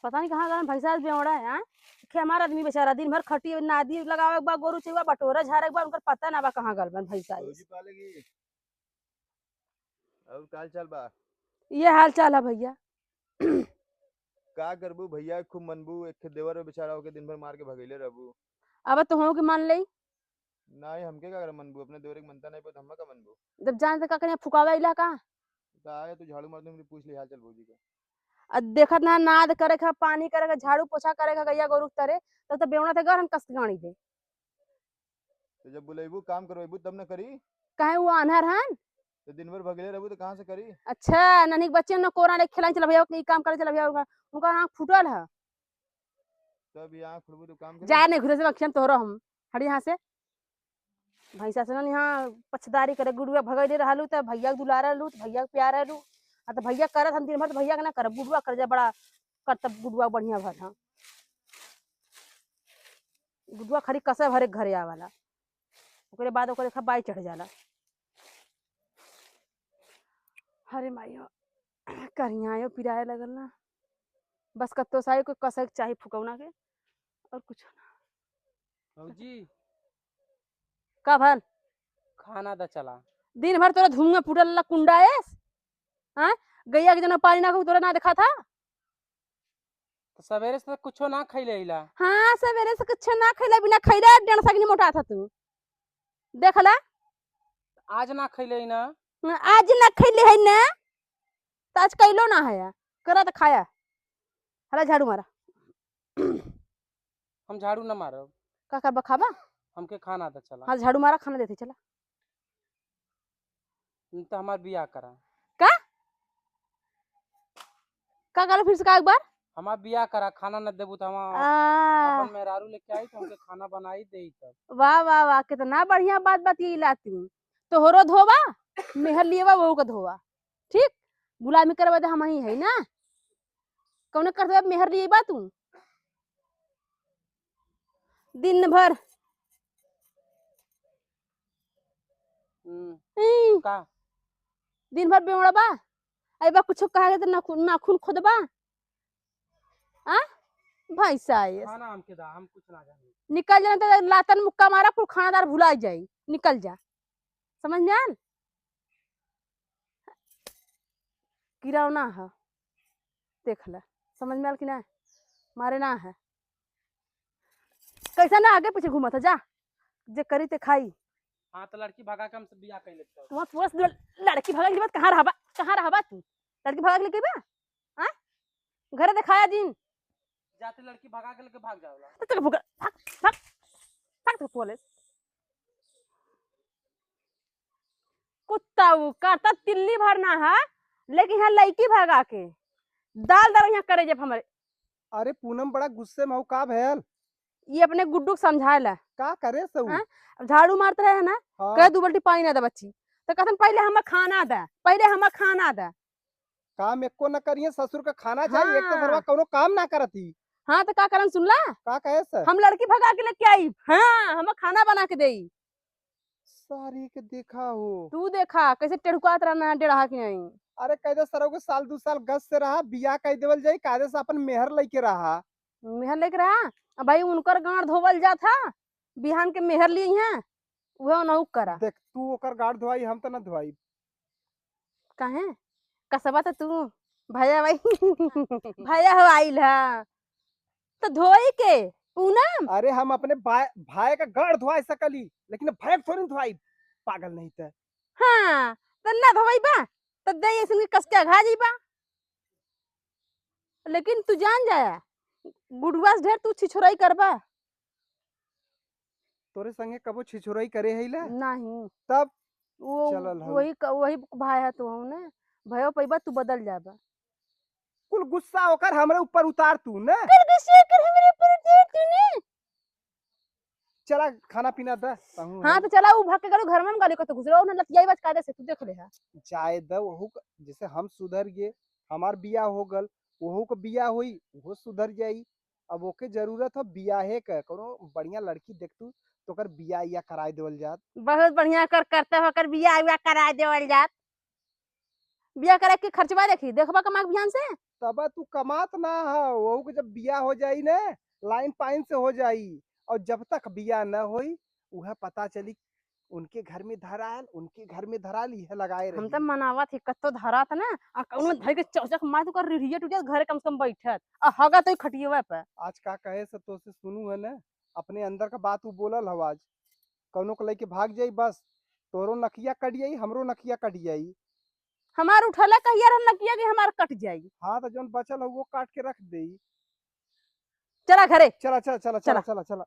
पता नहीं कहाँ गए भैंसा बेवड़ा है। हाँ हमारा आदमी बेचारा दिन भर खटी नादी लगावे के बा, गोरू चुआ बटोरा झारे के बा, उनकर पता ना बा कहाँ गल बन भैंसा। और का चाल बा? ये हाल चाल है भैया। का करबू भैया, खूब मनबू, एक देवर में बेचारा होके दिन भर मार के भगैले रहबू। अब तो हो के मान लई नहीं, हमके का कर मनबू, अपने देवर के मनता नहीं पर हम का मनबू। जब जान त का कने फुकावे इला का का आया तू झाड़ू मार दे, पूछ ले हाल चाल भौजी का। आ देखत ना नाद करे का, पानी करे का, झाड़ू पोछा करे का, गैया गोरू तरे तब तो बेवना ते घर हम कस गाड़ी दे। तो जब बुलाइबू काम करवाइबू तब न करी। काहे वो आन्हर हन? तो दिन भर भगले रहबू तो कहां से करी? अच्छा नन्ही के बच्चे न कोरा ले खेलाइन चल भैया, ई काम करे चल भैया, उनका आंख फूटल है। तब यहां फुटबू तो काम करे जा नहीं घुरे से बक्षम तोहरो हम हड़ी यहां से। भैंसा से ना यहाँ पछदारी करे गुड़ुआ भगैले रहलू त भैया के दुलारलू त भैया के प्यारलू। आ त भैया करत हम दिन भर त भैया के ना करब, गुड़ुआ कर जा बड़ा करतब गुड़ुआ बढ़िया भर। हां गुड़ुआ खाली कसे भरे घरे आवाला, ओकरे बाद ओकरे खा बाई चढ़ जाला। अरे माइयो करिया आयो पिराए लगल ना, बस कत्तो साई को कसे के चाही फुकौना के और कुछ ना। भौजी का भल? खाना दा चला। दिन भर तोरा धुआं फूटल ला कुंडा एस। हां गैया के जना पानी ना को तोरा ना देखा था। तो सवेरे से कुछो ना खइले इला। हां सवेरे से कुछ ना खइले, बिना खइले डेढ़ सगनी मोटा था तू। देखला आज ना खइले ना, आज ना खइले है ना त आज कइलो ना है करा त खाया। हला झाड़ू मारा। हम झाड़ू ना मारब। का करबा खाबा? हमके खाना दा चला। हां झाड़ू मारा खाना देते चला। तो हमार बियाह करा। का का गालो फिर से का एक बार? हमार बियाह करा, खाना न देबू त हम अपन मेहरारू लेके आई त हमके खाना बनाई देई तब। वाह वाह वाह कितना बढ़िया बात बतियला तू। तोहरो धोवा मेहर लिएवा बहू का धोवा, ठीक? गुलामी करवा दे हम ही है ना, कौन कर दे मेहर लिएबा तू दिन भर। का दिन भर बेवड़बा अइबा कुछ कहा के नाखून नाखून खोदबा। आ भैंसा ये खाना हमके दा, हम कुछ ना जानी। निकल जा त लातन मुक्का मारा कुल खानादार भुला जाई। निकल जा, समझ में आल? गिरावना है देख ले, समझ में आल कि ना? मारे ना है कैसा ना आगे पीछे घूमा था, जा जे करी ते खाई। हां तो लड़की भगा के हम सब बियाह कर लेते। तू बस लड़की भगा के बाद कहां रहबा, कहां रहबा तू? लड़की भगा के लेके बा हां घरे दिखाया दिन जाते लड़की भगा के लेके भाग जाओला। तो तक भुगा भाग भाग भाग तो पुलिस कुत्ता वो करता तिल्ली भरना है, लेकिन यहाँ लड़की भगा के दाल दाल यहाँ करे जब हमारे। अरे पूनम बड़ा गुस्से में हो का भैल? ये अपने गुड्डू को समझाएला का करे सब। अब झाड़ू मारते रहे ना। हाँ। कह दो बाल्टी पानी ना दे बच्ची तो कहतन पहले हमें खाना दे, पहले हमें खाना दे। काम एको न करिए, ससुर का खाना चाहिए। एक तो भरवा कोनो काम ना करती। हाँ तो का करन सुनला? का कहे सर? हम लड़की भगा के लेके आई, हाँ हमें खाना बना के देई। सारी के देखा हो तू, देखा कैसे टेढ़ुकात रहना डेढ़ा के नहीं। अरे कह दे सर साल दो साल गस से रहा, बियाह कह देवल जाई, कायदे से अपन मेहर लेके रहा। मेहर लेके रहा? अब भाई उनकर गांड धोवल जात था, बिहान के मेहर ली हैं वह नौक करा। देख तू ओकर गांड धोवाई, हम तो ना धोवाई। काहे कसबा तो तू भैया भाई भैया हो आइल है तो धोई के पूनम। अरे हम अपने भाई का गांड धोवाई सकली, लेकिन भाई थोड़ी धोवाई, पागल नहीं त। हां त ना धोवाई बा त दे ऐसन के कस के अघा जाइबा। लेकिन तू जान जाया गुडुआ से ढेर तू छिछोराई करबा। तोरे संगे कबो छिछोराई करे है ला? नहीं तब वो वही वही भाई है तू ना, भयो पैबा तू बदल जाबा। कुल गुस्सा होकर हमरे ऊपर उतार तू ना। कर गुस्सा कर हमरे ऊपर उतार तू ने। चला खाना पीना दे। हां तो चला उ भाग के गलो घर में, हम गाली को तो घुसरो ना लतियाई बच कायदे से तू देख ले। हां जाए द ओहू जैसे हम सुधर गए, हमार बियाह हो गल, ओहू के बियाह होई ओहो सुधर जाई। अब ओके जरूरत हो बियाहे के, कोनो बढ़िया लड़की देख तू तो कर बियाह या कराई देवल जात। बहुत बढ़िया कर करते हो कर बियाह उया कराई देवल जात। बियाह करे के खर्चवा देखी, देखबा कमा के बिहान से। तब तू कमात ना हो, वहू के जब बियाह हो जाई ना लाइन पाइन से हो जाई, और जब तक बियाह न होई उहे पता चली उनके घर में धरायल, उनके घर में धराल, इहे लगाए हम रही। त मनावत ही कत्तो धरात ना, आ कौनो धर के चौचक मार तो रिढ़िया टूट जात, घरे कम से कम बैठत आ हगा तो खटियवा पे। आज का कहे से तो से सुनू है ना, अपने अंदर का बात उ बोलल हव आज, कौनो के लेके भाग जाई बस, तोरो नकिया कट जाई हमरो नकिया कट जाई। हमार उठला कहिया हम नकिया के हमार कट जाई। हाँ तो जौन बचल हो वो काट के रख देई। चला घरे। चला चला चला चला। चला चला चला।